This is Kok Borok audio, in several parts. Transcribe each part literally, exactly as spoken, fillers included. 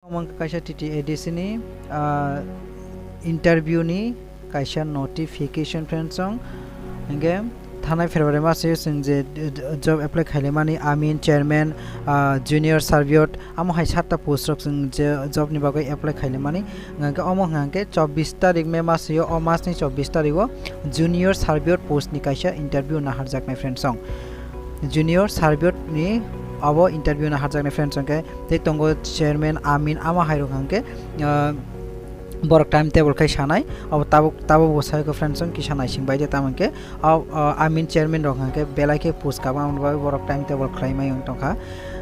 Omo wngkha kaisa T T A D C ni, ah, interview ni kaisa notification, friends, song. Hingke thanai February maso chwng je, eh, job apply khaile mani, amin, chairman, ah, junior surveyor, amo hai satta post rok chwng je job ni bagwi apply khaile mani. Hingke omo hingke chobbish tarik May maso, o mas ni chobbish tarik o junior surveyor post ni kaisa interview naharjaknai, friends, song. Junior surveyor ni abo interview naharjaknai, friends, hingke tei tongo chairman, amin, amo hai rok hingke, ah, borok time table khai sanai, abo tabuk, tabuk bo sai kho, friends, song, kisa naising bai de, tamo hingke, ah, ah, amin chairman rok hingke belai khe post kabang, abo bai borok time table khlai mai wng tongkha.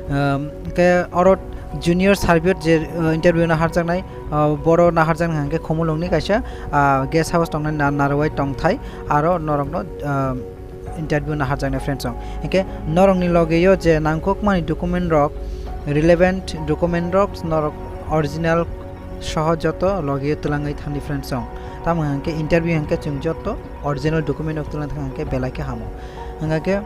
Um, hingke oro junior surveyor je, ah, interview naharjaknai, ah, boro naharjaknai hingke Khumulwng ni kaisa, ah, guest house tongnai na-, Narwai tongthai, aro norokno, ah, interview naharjaknai, friends, song. Hingke norokni logeyo je nangkukmani document rok, relevant document rok norok original soho joto logeyo twlangwi thangdi, friends, song. Tamo hingke interview hingke chwng joto original document rok twlang thang hingke belai khe hamo. Hingke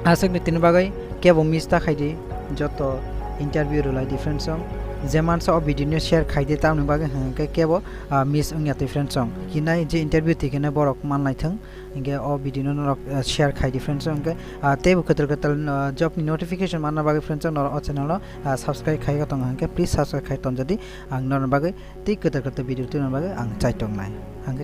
aswkni tini bagwi kebo miss ta khaidi, joto interview rwlaidi, friends, song. Je mansa o video no share khaidi, tamoni bagwi hingke kebo, ah, miss wngya twi, friends, song. Hinai je interview twi khe borok manlai thung. Hingke o video no norok, ah, share khaidi, friends, song. Hingke, ah, teibo kwtal kwtal, ah, job ni notification manna bagwi, friends, song, norok o channel o, ah, subscribe khai tongo, hingke please subscribe khai tonjadi, ang norok bagwi tei kwtal kwtal video twi norok bagwi ang chai tongnai. Ang